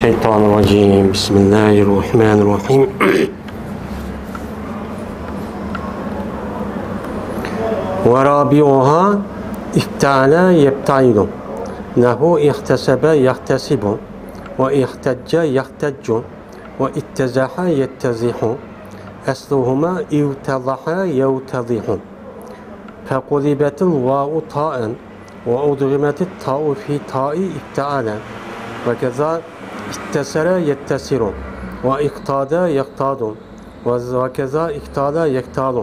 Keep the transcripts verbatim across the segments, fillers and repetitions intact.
الشيطان الرجيم. بسم الله الرحمن الرحيم. ورابعها افتعل يفتعل. نحو احتسب يحتسب، واحتج يحتج، واتزح يتزح. أصلهما افتضح يفتضح. فقلبت الواو تاء، وأدغمت التاء في تاء افتعل. وكذا اتسر يتسر، واقتاد يقتاد، وكذا اقتال يقتال،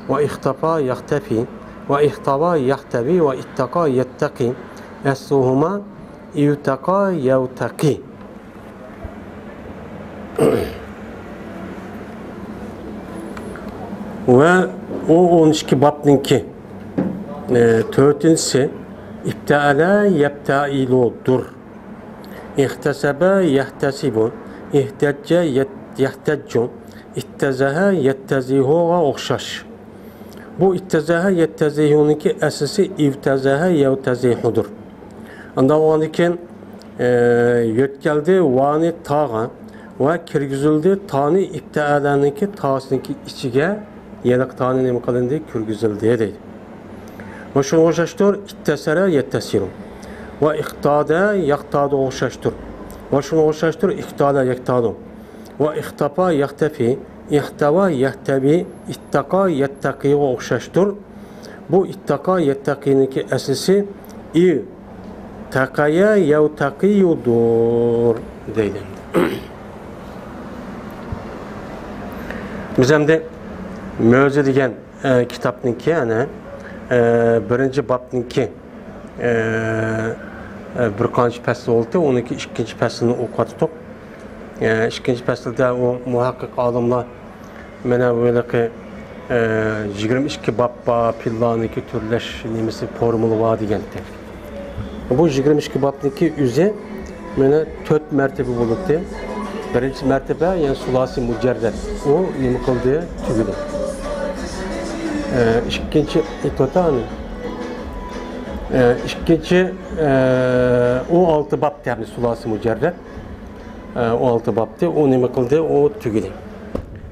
واختفى يختفي، واحتوى يحتوي، واتقى يتقي. أصلهما اعتقى يعتقي. ۋە ئۇ ئون ئىككى بابنىڭكى، ئە، تۆتىنچىسى ئىپتەئەلە يەپتەئىلۇدۇر. ئىھتەسەبە يەھتەسىبۇ، ئىھتەججە يەت-، يەھتەججۇ، ئىتتەزەھە يەتتەزىھۇغا ئوخشاش. بۇ ئىتتەزەھە يەتتەزىھۇنىڭكى ئەسلىسى ئىۋتەزەھە يەۋتەزىھۇدۇر. ئانداق بولغاندىن كېيىن، ئە، يۆتكەلدى ۋانى تاغا ۋە كىرگۈزۈلدى تانى ئىپتەئەلەنىڭكى تاسىنىڭكى ئىچىگە يەنە تانى نېمە قىلىندى؟ كىرگۈزۈلدى دەيدۇ. ۋە شۇنىڭغا ئوخشاشتۇر، ئىتتەسەرە يەتتەسىرۇ. ۋە ئىقتادە ياقتادىغا ئوخشاشتۇر. ۋە شۇنىڭغا ئوخشاشتۇر، ئىقتادە ياقتادۇ. ۋە ئىختەپا يەختەفى، ئىختەۋا يەختەۋى، ئىتتەقا يەتتەقىغا ئوخشاشتۇر. بۇ ئىتتەقا يەتتەقىنىڭكى ئەسلىسى ئىۋ تەقەيە يەۋتەقىيۇدۇر دەيدۇ. بىز ئەمدى مۆزە دېگەن، ئە، كىتابنىڭكى، ئەنە، ئە، بىرىنچى بابنىڭكى، ئە، ئە، بىر قانچە پەسلى بولدى، ئۇنىڭكى ئىككىنچى پەسلىنى ئوقۇۋاتىدۇق. ئە، ئىككىنچى پەسىلدە ئۇ مۇھەققىق ئالىملار مانا بۇ ھېلىقى، ئە، يىگىرمە ئىككى باب بار، پىللانىڭكى تۈرلەش نېمىسى، فورمۇلا بار دېگەنتى. بۇ يىگىرمە ئىككى بابنىڭكى ئۆزى مانا تۆت مەرتىبە بولۇپتى. بىرىنچى مەرتىبە، يەنى سۇلاسىي مۇجەررەد. ئۇ نېمە قىلدى؟ تۈگىدى. ئە، ئىككىنچى، ئېيتىۋاتامەن. ئە، ئىككىنچى، ئە، ئۇ ئالتە باب دەيمىز سۇلاسىي مۇجەررەد. ئە، ئۇ ئالتە بابتى، ئۇ نېمە قىلدى؟ ئۇ تۈگىدى.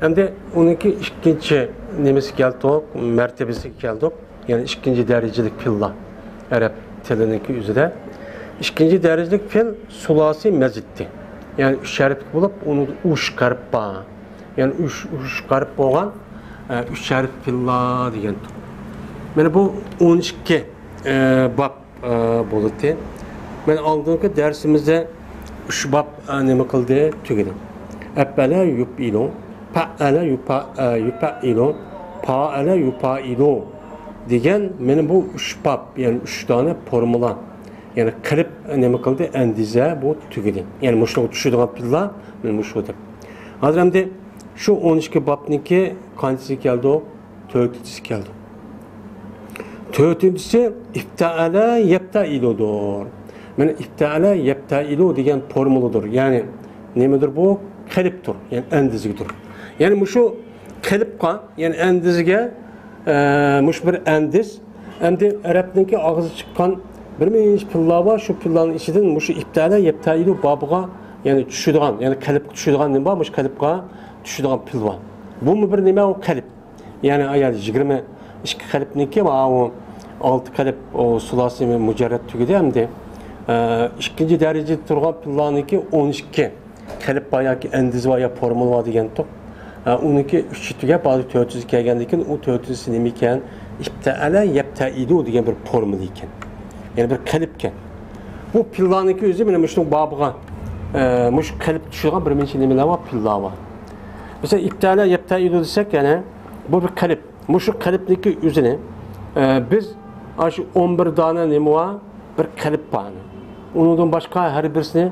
ئەمدى ئۇنىڭكى ئىككىنچى نېمىسى كەلدۇق، مەرتىبىسىگە كەلدۇق. يەنى ئىككىنچى دەرىجىلىك پىللا، ئەرەب تىلىنىڭكى ئۆزىدە. ئىككىنچى دەرىجىلىك پىل سۇلاسىي مەزىدتى. يەنى ئۈچ ھەرپلىك بولۇپ، ئۇنىڭدا ئۈچ ھەرپ بار. يەنى ئۈچ، ئۈچ ھەرپ بولغان، ئە، ئۈچ ھەرپ پىللا دېگەن. مانا بۇ ئون ئىككى، ئە، باب ئە، بولىدۇ. مانا ئالدىنقى دەرسىمىزدە ئۈچ باب، ئە، نېمە قىلدى؟ تۈگىدى. ئەپئەلە يۇپئىلۇ، پەئەلە يۇپا-، ئە، يۇپەئىلۇ، پائەلە يۇپائىلۇ دېگەن مانا بۇ ئۈچ باب، يەنى ئۈچ دانە فورمۇلا. يەنى قىلىپ نېمە قىلدى؟ ئەندىزە بۇ تۈگىدى. يەنى مۇشۇنىڭغا چۈشىدىغان پىللا مانا مۇشۇ دەپ. ھازىر ئەمدى شۇ ئون ئىككى بابنىڭكى قانچىسىگە كەلدۇق؟ تۆتىنچىسى كەلدى. تۆتىنچىسى ئىپتەئەلە يەپتەئىلۇدۇر. مانا ئىپتەئەلە يەپتەئىلۇ دېگەن فورمۇلىدۇر. يەنى نېمىدۇر بۇ؟ قېلىپتۇر. يەنى ئەندىزىگىدۇر. يەنى مۇشۇ قېلىپقا، يەنى ئەندىزىگە، ئە، مۇشۇ بىر ئەندىز. ئەمدى ئەرەبنىڭكى ئاغزى چىققان بىر مىڭىنچە پىللا بار. شۇ پىللانىڭ ئىچىدىن مۇشۇ ئىپتەئەلە يەپتەئىلۇ بابىغا، يەنى چۈشىدىغان، يەنى قېلىپقا چۈشىدىغان نېمە بار؟ مۇشۇ قېلىپقا چۈشىدىغان پىل بار. بۇمۇ بىر نېمە؟ ئۇ قېلىپ. يەنى ئايال يىگىرمە ئىككى قېلىپنىڭكى، ماۋۇ ئالتە قېلىپ، ئۇ سۇلاسىي مۇجەررەد تۈگىدى ئەمدى. ئە، ئىككىنچى دەرىجىدە تۇرغان پىللانىڭكى ئون ئىككى قېلىپ بار ياكى ئەندىزە بار يا فورمۇلا بار دېگەنتۇق. ئە، ئۇنىڭكى ئۈچى تۈگەپ، ھازىر تۆتىنچىسى كەلگەندىن كېيىن، ئۇ تۆتىنچىسى نېمە ئىكەن؟ ئىپتەئەلە يەپتەئىلۇ دېگەن بىر فورمۇلا ئىكەن. يەنى بىر قېلىپكەن. بۇ پىللانىڭكى ئۆزى مانا مۇشۇنىڭ بابىغا، ئە، مۇشۇ قېلىپ چۈشىدىغان بىر نەچچە نېمىلەر بار، پىللا بار. مەسىلەن، ئىپتەئەلە يەپتەئىلۇ دېسەك، يەنى بۇ بىر قېلىپ. مۇشۇ قېلىپنىڭكى ئۆزىنى، ئە، بىز ئاشۇ ئون بىر دانە نېمە بار؟ بىر قېلىپ بار. ئۇنىڭدىن باشقا ھەر بىرسىنى،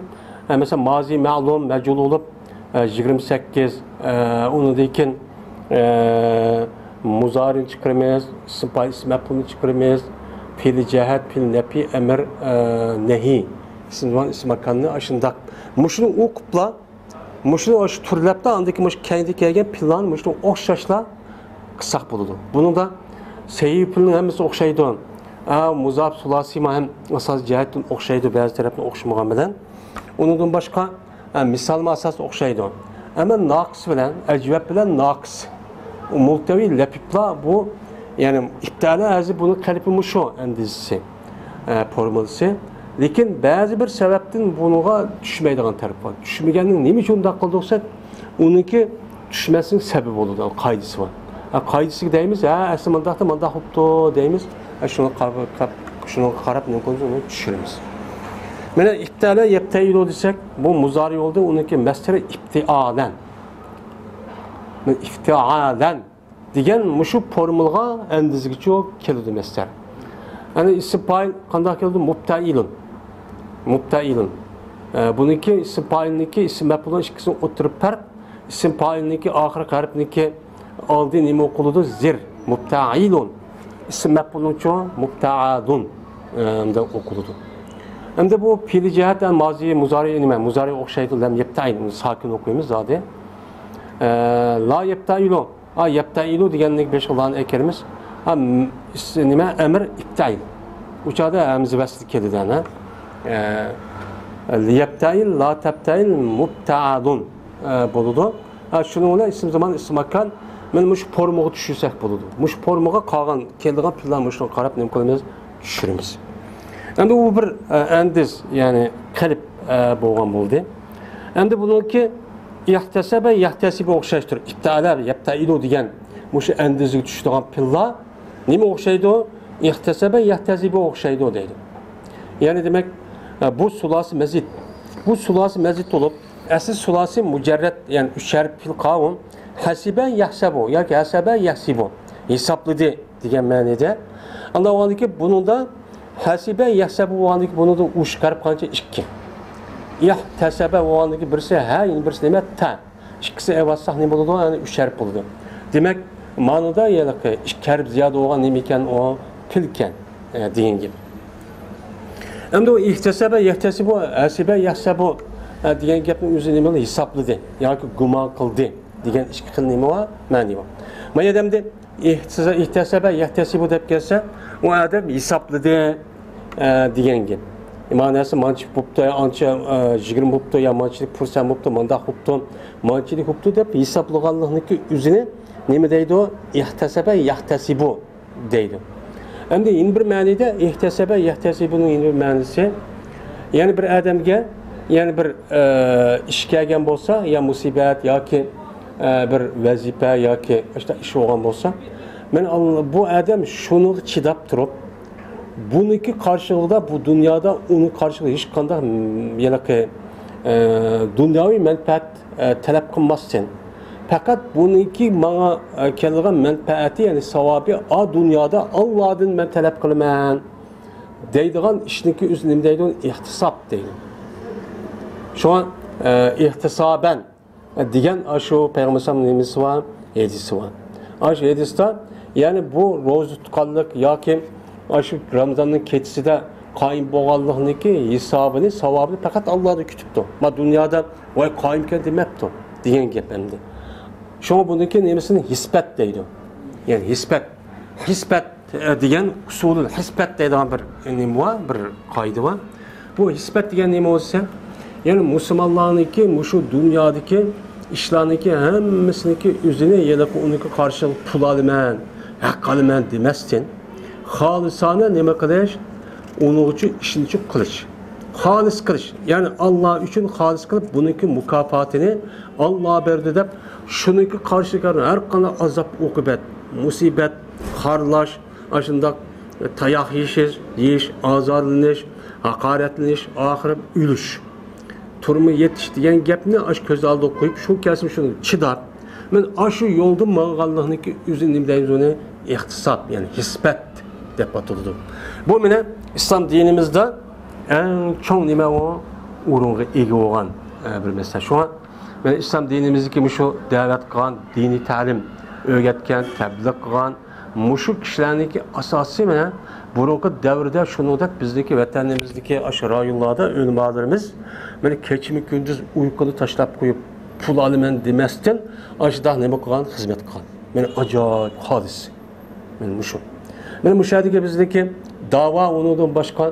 ئە، مەسىلەن، مازى مەلۇم، مەجھۇل بولۇپ، ئە، يىگىرمە سەككىز، ئە، ئۇنىڭدىن كېيىن، ئە، مۇزارىنى چىقىرىمىز، ئىسىم پائىل، ئىسىم مەپئۇلنى چىقىرىمىز، پېئىل جەھەت، پېئىل نەپى، ئەمىر، ئە، نەھى، ئىسىم زامان، ئىسىم ماكاننى ئاشۇنداق. مۇشۇنى ئوقۇپلا، مۇشۇنى ئاشۇ تۈرلەپلا، ئاندىن كېيىن مۇشۇ كەينىدە كەلگەن پىللانى مۇشۇنىڭ ئوخشاشلا قىلساق بولىدۇ. بۇنىڭدا سەھىپىلنىڭ ھەممىسى ئوخشايدۇ. ئا، مۇزاپ سۇلاسىما ھەم ئاساسىي جەھەتتىن ئوخشايدۇ، بەزى تەرەپتىن ئوخشىمىغان بىلەن. ئۇنىڭدىن باشقا، ھە، مىسالىمۇ ئاساسىي ئوخشايدۇ. ئەمما ناقىس بىلەن، ئەجۋەب بىلەن ناقىس. مۇلتەۋى لەپىپلا بۇ، يەنى ئىپتىئالە ھازىر بۇنىڭ قېلىپى مۇشۇ ئەندىزىسى، ئە، فورمۇلىسى. لېكىن بەزى بىر سەۋەبتىن بۇنىڭغا چۈشمەيدىغان تەرەپ بار. چۈشمىگەننىڭ نېمە ئۈچۈن ئۇنداق قىلدى دېسەك، ئۇنىڭكى چۈشمەسلىك سەۋەبى بولىدۇ، قائىدىسى بار. ھە، قائىدىسىگە دەيمىز، ھە، ئەسلى مۇنداقتا مۇنداق بوپتۇ دەيمىز. ھە، شۇنىڭغا قاراپ، شۇنىڭغا قاراپ نېمە قىلىمىز، ئۇنى چۈشۈرىمىز. مانا ئىپتەئەلە يەپتەئىلۇ دېسەك، بۇ مۇزارى بولدى، ئۇنىڭكى مەسدىرى ئىپتىئالەن. مانا ئىپتىئالەن دېگەن مۇشۇ فورمۇلىغا ئەندىزىگىچە كېلىدۇ مەسدەر. ئەنە ئىسىم پائىل قانداق كېلىدۇ؟ مۇپتەئىلۇن. مۇپتەئىلۇن. ئە، بۇنىڭكى ئىسىم پائىلنىڭكى ئىسىم مەپئۇلنىڭ ئىككىسىنىڭ ئوتتۇرا پەرق، ئىسىم پائىلنىڭكى ئاخىرقى ھەرپنىڭكى ئالدى نېمە ئوقۇلىدۇ؟ زىر. مۇپتەئىلۇن. ئىسىم مەپئۇلنىڭچۇ؟ مۇپتەئالۇن. ئە، ئەمدى ئوقۇلىدۇ. ئەمدى بۇ پېئلى جەھەت، ئە، مازى، مۇزارى نېمە؟ مۇزارى ئوخشايدۇ، لەم يەپتەئىل. بۇنى ساكىن ئوقۇيمىز زادى. ئە، لا يەپتەئىلۇ. ھا، يەپتەئىلۇ دېگەندىن بېشىغا لانى ئەكىرىمىز. ھا، م-، ئىس-، نېمە، ئەمىر ئىپتەئىل. ئۇ چاغدا ھەمزە ۋەسلى كېلىدۇ، ئەنە. ئە، يەپتەئىل، لا تەپتەئىل، مۇپتەئالۇن، ئە، بولىدۇ. ھا، شۇنىڭ بىلەن ئىسىم زامان، ئىسىم ماكان، مانا مۇشۇ فورمىغا چۈشۈرسەك بولىدۇ. مۇشۇ فورمىغا قالغان، كېلىدىغان پېئىللار مۇشۇنىڭغا قاراپ نېمە قىلىمىز؟ چۈشۈرىمىز. ئەمدى ئۇ بىر، ئە، ئەندىز، يەنى قېلىپ، ئە، بولغان بولدى. ئەمدى بۇنىڭكى ئىھتەسەبە، يەھتەسىبە ئوخشاشتۇر. ئىپتەئەلە، يەپتەئىلۇ دېگەن مۇشۇ ئەندىزىگە چۈشىدىغان پېئىللار نېمە ئوخشايدۇ؟ ئىھتەسەبە، يەھتەسىبە ئوخشايدۇ دەيدۇ. يەنى دېمەك، ئە، بۇ سۇلاسى مەزىد. بۇ سۇلاسى مەزىد بولۇپ، ئەسلى سۇلاسى مۇجەررەد، يەنى ئۈچ ھەرپ پېئىل قاۋۇم. ھەسىبە يەھسەبۇ ياكى ھەسەبە يەھسىبۇ. ھېسابلىدى دېگەن مەنىدە. ئانداق بولغاندىكى بۇنىڭدا ھەسىبە يەھسەبۇ بولغاندىكى بۇنىڭدا ئۇچ ھەرپ قانچە؟ ئىككى. ئىھتەسەبە بولغاندىكى بىرسى ھە، يەنە بىرسى نېمە؟ تە. ئىككىسى ئەۋەتسەق نېمە بولىدۇ؟ يەنى ئۈچ ھەرپ بولىدۇ. دېمەك، مانىدا ھېلىقى ئىككى ھەرپ زىيادە بولغان نېمە ئىكەن؟ ئۇ پېئىل ئىكەن، ئە، دېگەن گەپ. ئەمدى ئۇ ئىھتەسەبە، يەھتەسىبۇ، ھەسىبە، يەھسەبۇ، ئە، دېگەن گەپنىڭ ئۆزى نېمە؟ ھېسابلىدى ياكى گۇمان قىلدى دېگەن ئىككى خىل نېمە بار؟ مەنە بار. مانا يەردە ئەمدى ئىھتىسا-، ئىھتەسەبە، يەھتەسىبۇ دەپ كەلسە، ئۇ ئادەم ھېسابلىدى، ئە، دېگەن گەپ. مانىسى مانچە بوپتۇ، ئانچە، ئە، يىگىرمە بوپتۇ يا مانچىلىك پۇرسەن بوپتۇ، مانداق بوپتۇ، مانچىلىك بوپتۇ دەپ ھېسابلىغانلىقنىڭكى ئۆزىنى نېمە دەيدۇ؟ ئىھتەسەبە، يەھتەسىبۇ دەيدۇ. ئەمدى يەنە بىر مەنىدە ئىھتەسەبە، يەھتەسىبۇنىڭ يەنە بىر مەنىسى، يەنى بىر ئادەمگە يەنە بىر، ئە، ئىش كەلگەن بولسا، يا مۇسىبەت ياكى، ئە، بىر ۋەزىپە ياكى ئىشتا ئىش بولغان بولسا، مەن ئال-، بۇ ئادەم شۇنىڭغا چىداپ تۇرۇپ، بۇنىڭكى قارشىلىقىدا، بۇ دۇنيادا ئۇنىڭ قارشىلىقىدا ھېچقانداق، م، ھېلىقى، ئە، دۇنياۋى مەنپەئەت، ئە، تەلەپ قىلماستىن، پەقەت بۇنىڭكى ماڭا، ئە، كېلىدىغان مەنپەئەتى، يەنى ساۋابى، ئا دۇنيادا ئاللادىن مەن تەلەپ قىلىمەن دەيدىغان ئىشنىڭكى ئۆزى نېمە دەيدۇ؟ ئېھتىساب دەيدۇ. شۇڭا، ئە، ئېھتىسابەن دېگەن ئاشۇ پەيغەمبەر ئەلەيھىسسالام نېمىسى بار؟ ھەدىسى بار. ئاشۇ ھەدىستە، يەنى بۇ روزا تۇتقانلىق ياكى ئاشۇ رامىزاننىڭ كېچىسىدە قايىم بولغانلىقنىڭكى ھېسابىنى، ساۋابىنى پەقەت ئاللادىن كۈتۈپتۇ. ما دۇنيادا ۋاي قايىمكەن دېمەپتۇ دېگەن گەپ ئەمدى. شۇڭا بۇنىڭكى نېمىسىنى ھېسبەت دەيدۇ. يەنى ھېسبەت. ھېسبەت، ئە، دېگەن ئۇسۇلۇل ھېسبەت دەيدىغان بىر نېمە بار، بىر قائىدە بار. بۇ ھېسبەت دېگەن نېمە بولسا، يەنى مۇسۇلمانلارنىڭكى مۇشۇ دۇنيادىكى ئىشلارنىڭكى ھەممىسىنىڭكى ئۆزىنى ھېلىقى ئۇنىڭكى قارشىلىقىدا پۇل ئالىمەن، ھەق ئالىمەن دېمەستىن، خالىسانە نېمە قىلىش؟ ئۇنىڭ ئۈچۈن ئىشنى قىلىش. خالىس قىلىش، يەنى ئاللا ئۈچۈن خالىس قىلىپ، بۇنىڭكى مۇكاپاتىنى ئاللا بەردى دەپ، شۇنىڭكى قارشىلىقىدا ھەر قانداق ئازاب-ئوقۇبەت، مۇسىبەت، خارلاش، ئاشۇنداق تاياق يېيىش، يېيىش، ئازارلىنىش، ھاقارەتلىنىش، ئاخىرى ئۆلۈش، تۈرمىگە يېتىش دېگەن گەپنى ئاشۇ كۆز ئالدىغا قويۇپ، شۇ كەلسىمۇ شۇنى چىداپ، مەن ئاشۇ يولدا ماڭغانلىقنىڭكى ئۆزى نېمە دەيمىز ئۇنى؟ ئېھتىساب، يەنى ھېسبەت دەپ ئاتىلىدۇ. بۇ مانا ئىسلام دىنىمىزدا ئەڭ چوڭ نېمە ئۇ؟ ئورۇنغا ئىگە بولغان، ئە، بىر مەسىلە. شۇڭا مانا ئىسلام دىنىمىزدىكى مۇشۇ دەۋەت قىلغان، دىنىي تەلىم ئۆگەتكەن، تەبلىغ قىلغان، مۇشۇ كىشىلەرنىڭكى ئاساسىي مانا بۇرۇنقى دەۋردە شۇنىڭدەك بىزنىڭكى ۋەتىنىمىزدىكى ئاشۇ رايونلاردا ئۆلىمالىرىمىز مانا كېچىمۇ كۈندۈز ئۇيقۇنى تاشلاپ قويۇپ، پۇل ئالىمەن دېمەستىن، ئاشۇنداق نېمە قىلغان، خىزمەت قىلغان. مانا ئاجايىپ خالىس. مانا مۇشۇ. مانا مۇشۇ يەردىكى بىزنىڭكى داۋا، ئۇنىڭدىن باشقا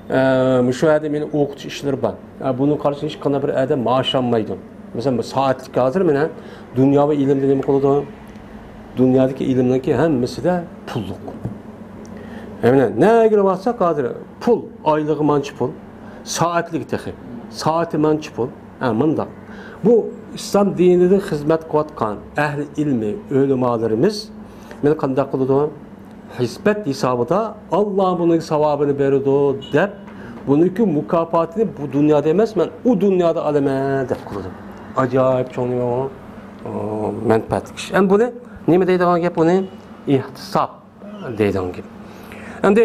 ئە، مۇشۇ يەردە مېنى ئوقۇتۇش ئىشلىرى بار. ئە، بۇنىڭ قارىشى ھېچقانداق بىر ئادەم مائاش ئالمايدۇ. مەسىلەن، بۇ سائەتلىك ھازىر مانا دۇنياۋى ئىلىمدە نېمە قىلىدۇ؟ دۇنيادىكى ئىلىمنىڭكى ھەممىسىدە پۇللۇق. مانا نەگىلا بارساق ھازىر پۇل، ئايلىقى مانچە پۇل، سائەتلىكى تېخى، سائىتى مانچە پۇل. ھە، مۇنداق. بۇ ئىسلام دىنىدا خىزمەت قىلىۋاتقان ئەھلى ئىلمى ئۆلىمالىرىمىز مانا قانداق قىلىدۇ؟ ھېسبەت ھېسابىدا ئاللا بۇنىڭ ساۋابىنى بېرىدۇ دەپ، بۇنىڭكى مۇكاپاتىنى بۇ دۇنيادا ئەمەس، مەن ئۇ دۇنيادا ئالىمەن دەپ قىلىدۇ. ئاجايىپ چوڭ نېمە ئۇ؟ ئۇ، مەنپەئەتلىك ئىش. ئەمدى بۇنى نېمە دەيدىغان گەپ ئۇنى؟ ئېھتىساب دەيدىغان گەپ. ئەمدى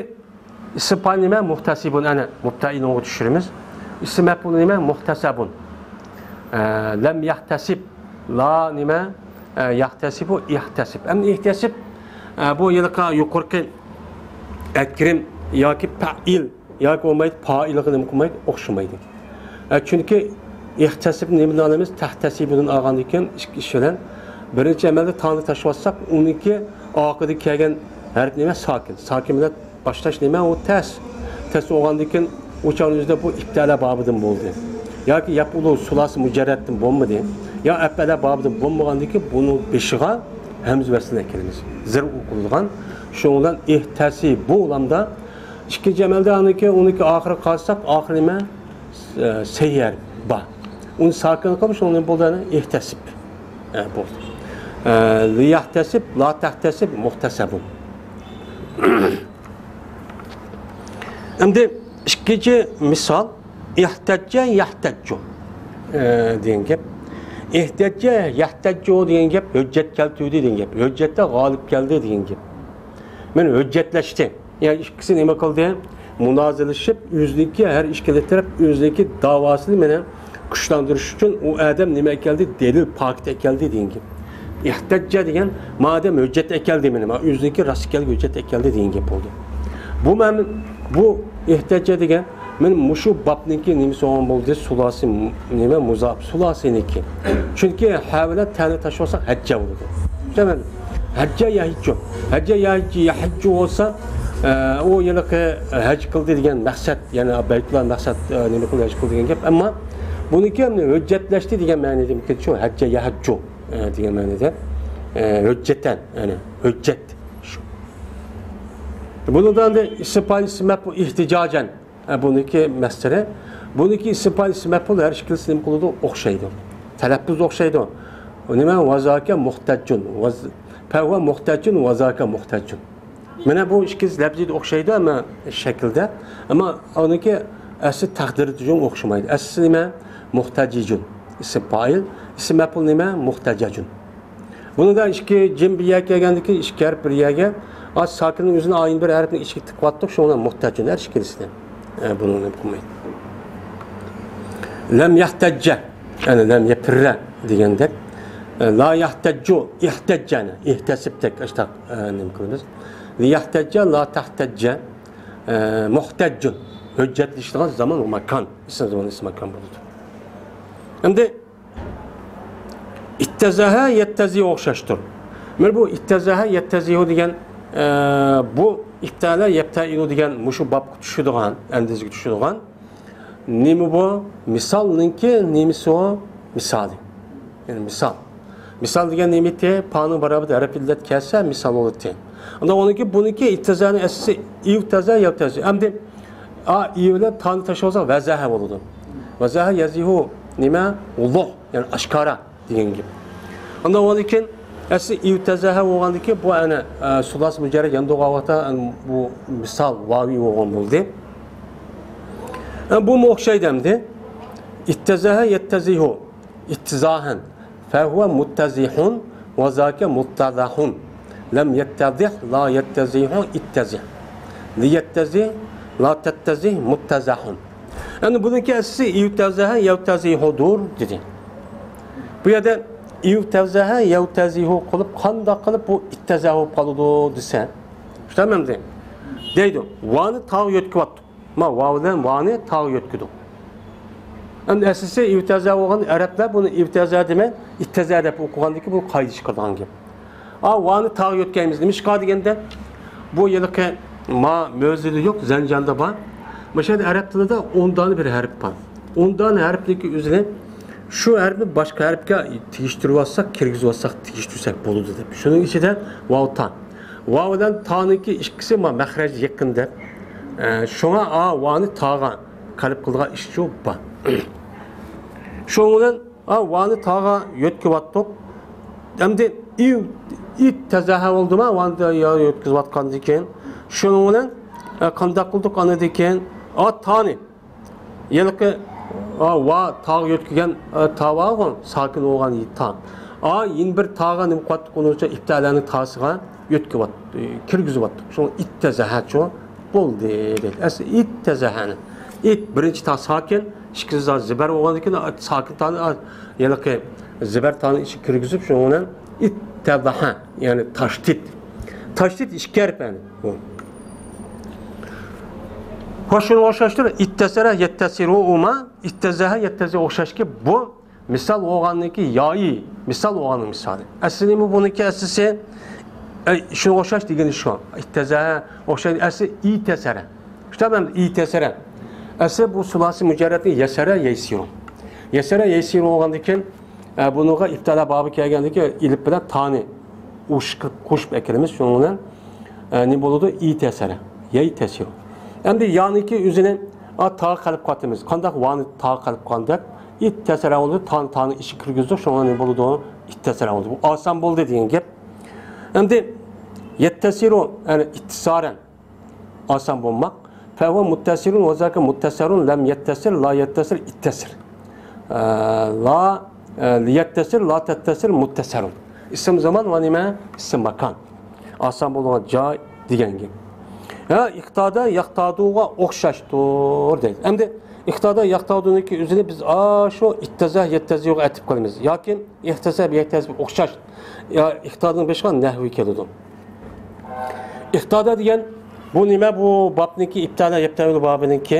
ئىسم پائىل نېمە؟ مۇھتەسىبۇن. ئەنە، مۇبتەئىنى ئوڭغا چۈشۈرىمىز. ئىسم مەپئۇل نېمە؟ مۇھتەسەبۇن. ئە، لەم يەھتەسىب. لا نېمە؟ ئە، يەھتەسىبۇ، ئىھتەسىب. ئەمدى ئىھتەسىب، ئە، بۇ ھېلىقى يۇقىرىقى ئەكرىم ياكى پەئىل ياكى بولمايدۇ، پائىلغا نېمە قىلمايدۇ؟ ئوخشىمايدۇ. ئە، چۈنكى ئىھتەسىبنى نېمىدىن ئالىمىز؟ تەھتەسىبىدىن ئالغاندىكىن ئىككى ئىش بىلەن. بىرىنچى ئەمەلدە تانى تاشلىۋاتساق، ئۇنىڭكى ئارقىدىن كەلگەن ھەرپ نېمە؟ ساكىن. ساكىن بىلەن باشلاش نېمە؟ ئۇ تەس. تەس بولغاندىكىن ئۇ چاغنىڭ ئۆزىدە بۇ ئىپتەلە بابىدىن بولدى. ياكى يەپئۇلۇ سۇلاسى مۇجەررەتتىن بولمىدى. يا ئەپئەلە بابىدىن بولمىغاندىكىن بۇنىڭ بېشىغا ھەمزە ۋەسلىنى ئەكېلىمىز. زىر ئوقۇلىدىغان. شۇنىڭ بىلەن ئىھتەسىبۇ لامدا ئىككىنچى ئەمەلدە ئانىكى، ئۇنىكى ئاخىرىغا قارىساق، ئاخىرى نېمە؟ ئە، سەييەر با. ئۇنى ساكىن قىلىپ، شۇنىڭ نېمە بولدى؟ ئەنە ئىھتەسىب. ئە، بولدى. ئە، لىيەھتەسىب، لا تەھتەسىب، مۇھتەسەبۇن. ئەمدى ئىككىنچى مىسال، ئىھتەججە يەھتەججۇ، ئە، دېگەن گەپ. ئىھتەججە يەھتەججۇ دېگەن گەپ، ھۆججەت كەلتۈردى دېگەن گەپ. ھۆججەتتە غالىب كەلدى دېگەن گەپ. مانا ھۆججەتلەشتى. يەنى ئىككىسى نېمە قىلدى؟ مۇنازىرىلىشىپ، ئۆزىنىڭكى ھەر ئىككىلا تەرەپ ئۆزىنىڭكى داۋاسىنى مانا كۈچلەندۈرۈش ئۈچۈن ئۇ ئادەم نېمە ئەكەلدى؟ دەلىل، پاكىت ئەكەلدى دېگەن گەپ. ئىھتەججە دېگەن، مادەم ھۆججەت ئەكەلدى، مانا ئۆزىنىڭكى راست ئەكەلگەن ھۆججەت ئەكەلدى دېگەن گەپ بولدى. بۇ مەن، بۇ ئىھتەججە دېگەن مانا مۇشۇ بابنىڭكى نېمىسى بولغان بولدى؟ سۇلاسى، نېمە، مۇزاپ، سۇلاسىنىڭكى. چۈنكى ھە بىلەن تەنى تاشلىساق ھەججە بولىدۇ. دېمەن، ھەججە يەھىججۇ. ھەججە يەھىججۇ، يەھىججۇ بولسا، ئە، ئۇ ھېلىقى ھەج قىلدى دېگەن مەقسەت، يەنى بەيتۇللا مەقسەت، ئە، نېمە قىلدى، ھەج قىلدى دېگەن گەپ. ئەمما بۇنىڭكى ھۆججەتلەشتى دېگەن مەنىدىمىكىن شۇ، ھەججە يەھىججۇ، ئە، دېگەن مەنىدە، ئە، ھۆججەتەن، يەنى ھۆججەت. شۇ. بۇنىڭدا ئەمدى ئىسم پائىل، ئىسم مەپئۇل، ئىھتىجاجەن. ئە، بۇنىڭكى مەسدىرى. بۇنىڭكى ئىسم پائىل، ئىسم مەپئۇل ھەر ئىككىلىسى نېمە قىلىدۇ؟ ئوخشايدۇ. تەلەپپۇز ئوخشايدۇ. نېمە؟ ۋازاكە مۇھتەججۇن. ۋاز-، پەھۇۋە مۇھتەججۇن، ۋازاكە مۇھتەججۇن. مانا بۇ ئىككىلىسى لەپزىدە ئوخشايدۇ، ئەمما شەكىلدە. ئەمما ئۇنىڭكى ئەسلى تەقدىرى تۈزۈم ئوخشىمايدۇ. ئەسلىسى نېمە؟ مۇھتەجىجۇن. ئىسم پائىل. ئىسم مەپئۇل نېمە؟ مۇھتەجەجۇن. بۇنىڭدا ئىككى جىم بىر يەرگە كەلگەندىكىن، ئىككى ھەرپ بىر يەرگە، ئاز ساكىننىڭ ئۆزىنى ئايىن بىر ھەرپنىڭ ئىچىگە تىقىۋاتتۇق، شۇڭا مۇھتەجۇن ھەر ئىككىلىسىدىن. ئە، بۇنى نېمە قىلمايدۇ. لەم يەھتەججە، يەنى لەم يەپىررە دېگەندەك. ئە، لا يەھتەججۇ، ئىھتەججەنى، ئىھتەسىبتەك، ئاشتاق، ئە، نېمە قىلىمىز. لىيەھتەججە، لا تەھتەججە، ئە، مۇھتەججۇن، ھۆججەتلىشىدىغان زامان ۋە ماكان، ئىسىم زامان، ئىسىم ماكان بولىدۇ. ئەمدى ئىتتەزەھە يەتتەزىھۇ ئوخشاشتۇر. مانا بۇ ئىتتەزەھە يەتتەزىھۇ دېگەن، ئە، بۇ ئىپتەلە يەپتەئىلۇ دېگەن مۇشۇ بابقا چۈشىدىغان، ئەندىزىگە چۈشىدىغان. نېمە بۇ؟ مىسالنىڭكى نېمىسى ئۇ؟ مىسالى. يەنى مىسال. مىسال دېگەن نېمە ئىدى؟ پانىڭ باراۋىرىدا ھەرپ ئىللەت كەلسە مىسال بولىدۇ. ئاندىن ئۇنىڭكى، بۇنىڭكى ئىتتەزەھنىڭ ئەسلىسى ئىۋتەزە يەۋتەزى. ئەمدى ئا، ئىۋ بىلەن تانى تاشلىساق ۋەزەھە بولىدۇ. ۋەزەھە يەزىھۇ نېمە؟ ۋۇزۇھ، يەنى ئاشكارا دېگەن گەپ. ئاندىن ئۇنىڭدىن كېيىن ئەسلى ئىۋتەزەھە بولغاندىن كېيىن بۇ ئەنە، ئە، سۇلاسى مۇجەررەت يەنە دوغا ۋاقىتتا، ئە، بۇ مىسال ۋاۋى بولغان بولدى. ئە، بۇمۇ ئوخشايدۇ ئەمدى. ئىتتەزەھە يەتتەزىھۇ. ئىتتىزاھەن. فەھۇۋە مۇتتەزىھۇن ۋە زاكە مۇتتەزەھۇن. لەم يەتتەزىھ، لا يەتتەزىھۇ، ئىتتەزىھ. لىيەتتەزىھ، لا تەتتەزىھ، مۇتتەزەھۇن. ئەمدى بۇنىڭكى ئەسلىسى ئىۋتەزەھە يەۋتەزىھۇدۇر دېدى. بۇ يەردە ئىۋتەزەھە يەۋتەزىھۇ قىلىپ، قانداق قىلىپ بۇ ئىتتەزەھۇ قالىدۇ دېسە، چۈشەندىڭىزمۇ؟ دەيدۇ، ۋانى تاغا يۆتكىۋاتتۇق. ما ۋاۋ بىلەن ۋانى تاغا يۆتكىدۇق. ئەمدى ئەسلىسى ئىۋتەزە بولغان، ئەرەبلەر بۇنى ئىۋتەزە دېمەي، ئىتتەزە دەپ ئوقۇغاندىكىن بۇ قايدا چىقىدىغان گەپ. ئا، ۋانى تاغا يۆتكەيمىز. نېمىشقا دېگەندە، بۇ ھېلىقى ما مۆزىدە يوق، زەنجاندا بار. مۇشۇ يەردە ئەرەب تىلىدا ئون دانە بىر ھەرپ بار. ئون دانە ھەرپنىڭكى ئۆزىنى شۇ ھەرپنى باشقا ھەرپكە تېگىشتۈرۈۋالساق، كىرگۈزۈۋالساق، تېگىشتۈرسەك بولىدۇ دەپ. شۇنىڭ ئىچىدە ۋاۋ، تا. ۋاۋ بىلەن تانىڭكى ئىككىسى ما مەخرەجگە يېقىن دەپ. ئە، شۇڭا ئا ۋانى تاغا قەلب قىلىدىغان ئىشچۇ بار. شۇنىڭ بىلەن ئا ۋانى تاغا يۆتكىۋاتتۇق. ئەمدى ئىۋ، ئىت تەزەھە بولدىما؟ ۋانى يا يۆتكىزىۋاتقاندىن كېيىن. شۇنىڭ بىلەن، ئە، قانداق قىلدۇق ئاندىن كېيىن؟ ئا تانى. ھېلىقى، ئا، ۋا تاغا يۆتكىگەن، ئا، تا بارغۇ، ساكىن بولغان تا. ئا، يەنە بىر تاغا نېمە قىلىۋاتتۇق؟ ئۇنىڭچە ئىپتالەنىڭ تاسىغا يۆتكىۋاتتۇق، كىرگۈزۈۋاتتۇق. شۇڭا ئىت تەزەھەچۇ بولدى دەيدۇ. ئەسلى ئىت تەزەھەنى. ئىت بىرىنچى تا ساكىن، ئىككىنچى تا زىبەر بولغاندىن كېيىن، ئا، ساكىن تانى، ئا، ھېلىقى زىبەر تانى ئىچىگە كىرگۈزۈپ، شۇنىڭ بىلەن ئىت تەزەھە، يەنى تاشدىد. تاشدىد ئىككى ھەرپ يەنى بۇ. ۋە شۇنىڭغا ئوخشاشتۇر، ئىتتەسەرە يەتتەسىرۇ ئۇما، ئىتتەزەھە يەتتەزىھۇ ئوخشاشكى بۇ مىسال بولغاندىكى يائى، مىسال بولغاننىڭ مىسالى. ئەسلى نېمە بۇنىڭكى ئەسلىسى؟ ئەي، شۇنىڭغا ئوخشاش دېگىنى شۇ. ئىتتەزەھە ئوخشاش، ئەسلى ئىتەسەرە. شۇنداقمۇ ئىتەسەرە. ئەسلى بۇ سۇلاسى مۇجەررەتنى يەسەرە يەيسىرۇ. يەسەرە يەيسىرۇ بولغاندىكىن، ئە، بۇنىڭغا ئىپتالا بابى كەلگەندىكى ئېلىپ بىلەن تانى ئۇشقىپ قوشۇپ ئەكىلىمىز. شۇنىڭ بىلەن، ئە، نېمە بولىدۇ؟ ئىتەسەرە. يەيتەسىرۇ. ئەمدى يانىكى ئۆزىنى، ئا، تاغا قەلب قاتىمىز. قانداق ۋانى تاغا قەلب قاتقاندەك؟ ئىتتەسەرە بولدى، تانى، تانى ئىچىگە كىرگۈزدۇق، شۇڭا نېمە بولىدۇ؟ ئىتتەسەرە بولدى. بۇ ئاسان بولدى دېگەن گەپ. ئەمدى يەتتەسىرۇ، يەنى ئىتتىسارەن. ئاسان بولماق. فەھۇۋە مۇتتەسىرۇن ۋە زاكە مۇتتەسەرۇن، لەم يەتتەسىر، لا يەتتەسىر، ئىتتەسىر. ئە، لا، ئە، لىيەتتەسىر، لا تەتتەسىر، مۇتتەسەرۇن. ئىسىم زامان ۋە نېمە؟ ئىسىم ماكان. ئاسان بولغان جاي دېگەن گەپ. ھە، ئىقتادا يەقتادۇغا ئوخشاشتۇر دەيدۇ. ئەمدى ئىقتادا يەقتادۇنىڭكى ئۆزىنى بىز ئاشۇ ئىتتەزە يەتتەزىغا ئەتىپ قىلىمىز. ياكى ئىقتەسە يەتتەزە ئوخشاش. يا ئىقتادىنىڭ بېشىغا نەھۋى كېلىدۇ. ئىقتادا دېگەن بۇ نېمە؟ بۇ بابنىڭكى ئىپتالا يەپتەۋىل بابىنىڭكى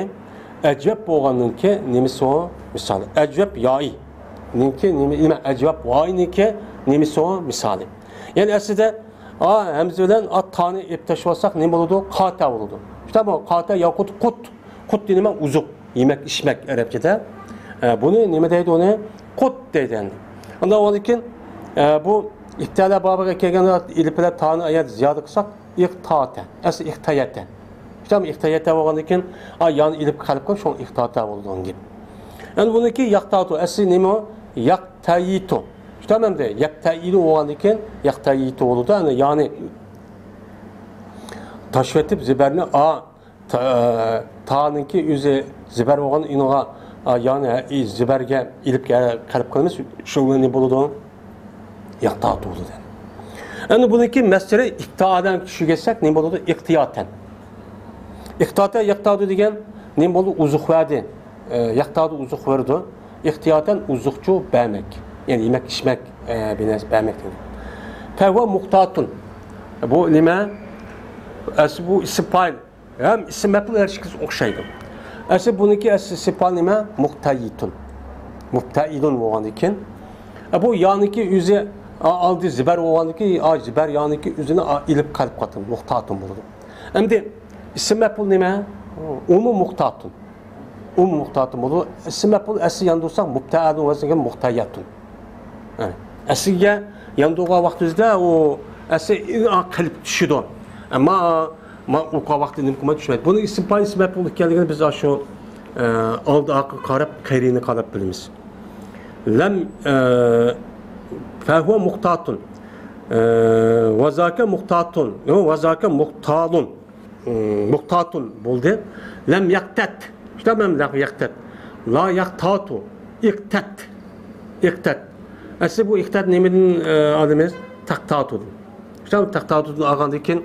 ئەجۋەب بولغاننىڭكى نېمىسى ئۇ؟ مىسالى. ئەجۋەب يائىنىڭكى نېمە؟ نېمە؟ ئەجۋەب ۋائىنىڭكى نېمىسى ئۇ؟ مىسالى. يەنى ئەسلىدە ئا ھەمزە بىلەن ئا تانى ئېلىپ تاشلىۋالساق نېمە بولىدۇ؟ قاتە بولىدۇ. شۇنداقمۇ؟ قاتە ياقۇت قۇت. قۇت دېگىنى نېمە؟ ئوزۇق، يېمەك، ئىچمەك ئەرەبچىدە. ئە، بۇنى نېمە دەيدۇ ئۇنى؟ قۇت دەيدۇ ئەمدى. ئۇنداق بولغاندىكىن، ئە، بۇ ئىپتەلە بابىغا كەلگەندە ئېلىپ بىلەن تانى ئايەت زىيادە قىلساق، ئىقتاتە. ئەسلى ئىقتەيەتە. شۇنداقمۇ؟ ئىقتەيەتە بولغاندىكىن، ئا يانى ئېلىپ قەلب قىلىپ، شۇڭا ئىقتاتە بولىدۇ دېگەن گەپ. ئەمدى بۇنىڭكى ياقتاتۇ. ئەسلى نېمە ئۇ؟ ياقتەيىتۇ. شۇنداقمۇ ئەمدى؟ يەقتەيىدۇ بولغاندىكىن، ياقتەيىتۇ بولىدۇ. يەنى، يانى تاشلىۋېتىپ زىبەرنى ئا تا-، تانىڭكى ئۆزى زىبەر بولغان ئىنىغا، ئا، يانى، ئى، زىبەرگە ئېلىپ كە-، قەلب قىلىمىز، شۇ نېمە بولىدۇ؟ ياقتاتۇ بولىدۇ. ئەمدى بۇنىڭكى مەسدىرى ئىقتادەن چۈشۈرگەچسەك نېمە بولىدۇ؟ ئىقتىياتەن. ئىقتاتە ياقتاتۇ دېگەن نېمە بولىدۇ؟ ئوزۇق بەردى. ئە، ياقتاتۇ ئوزۇق بېرىدۇ. ئىقتىياتەن ئوزۇقچۇ بەرمەك. يەنى يېمەك، ئىچمەك، ئە، بىر نەرسە بەرمەك دېگەن. فەھۇۋە مۇقتاتۇن. بۇ نېمە؟ ئەسلى بۇ ئىسىم پائىل. ھەم ئىسىم مەپئۇل ھەر ئىككىسى ئوخشايدۇ. ئەسلى بۇنىڭكى ئەسلى ئىسىم پائىل نېمە؟ مۇقتەيىتۇن. مۇقتەئىدۇن بولغاندىكىن، ئە، بۇ يانىكى ئۆزى، ئا، ئالدى زىبەر بولغاندىكىن، ئا، زىبەر يانىكى ئۆزىنى، ئا، ئېلىپ قەلب قاتىدۇ، مۇقتاتۇن بولىدۇ. ئەمدى ئىسىم مەپئۇل نېمە؟ ئۇمۇ مۇقتاتۇن. ئۇمۇ مۇقتاتۇن بولىدۇ. ئىسىم مەپئۇل ئەسلى ياندۇرساق مۇبتەئەدۇن ۋەزنىگە مۇقتەيەتۇن. ئەسلىگە ياندۇرغان ۋاقتىمىزدا ئۇ ئەسلى قېلىپ چۈشىدۇ. ئەمما ما ئوقۇغان ۋاقتىدا نېمە قىلماي چۈشمەيدۇ. بۇنىڭ ئىسىم پائىل، ئىسىم مەپئۇل ئىكەنلىكىنى بىز ئاشۇ، ئە، ئالدى ئارقىغا قاراپ، قېرىنى قاراپ بىلىمىز. لەم، ئە، فەھۇۋە مۇقتاتۇن. ئە، ۋەزاكە مۇقتاتۇن. يو، ۋەزاكە مۇقتالۇن. ئە، مۇقتاتۇن بولدى. لەم يەقتەت. شۇنداقمۇ؟ لەم يەقتەت. لا يەقتاتۇ. ئىقتەت. ئىقتەت. ئەسلى بۇ ئىقتەت نېمىدىن، ئە، ئالىمىز؟ تەقتاتۇدىن. شۇنداقمۇ؟ تەقتاتۇدىن ئالغاندىن كېيىن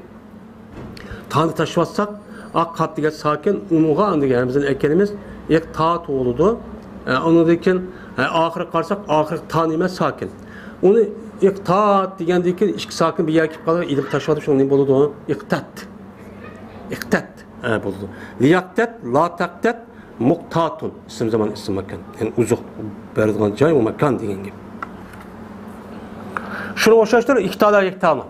تانى تاشلىۋاتساق، ئا قاپ دېگەن ساكىن، ئۇنىڭغا ئاندىن كېيىن ھەمزىنى ئەكەلىمىز، ئىقتات بولىدۇ. ئە، ئۇنىڭدىن كېيىن، ئە، ئاخىرىغا قارىساق، ئاخىرى تا نېمە؟ ساكىن. ئۇنى ئىقتات دېگەندىن كېيىن ئىككى ساكىن بىر يەرگە كېلىپ قالىدۇ، ئېلىپ تاشلىۋاتىدۇ، شۇڭا نېمە بولىدۇ؟ ئىقتات. ئىقتات، ئە، بولىدۇ. لىياقتەت، لا تەقتەت، مۇقتاتۇن، ئىسىم زامان، ئىسىم ماكان. يەنى ئوزۇق بېرىدىغان جاي ۋە ماكان دېگەن گەپ. شۇنىڭغا ئوخشاشتۇر، ئىقتادا يەكتانۇ.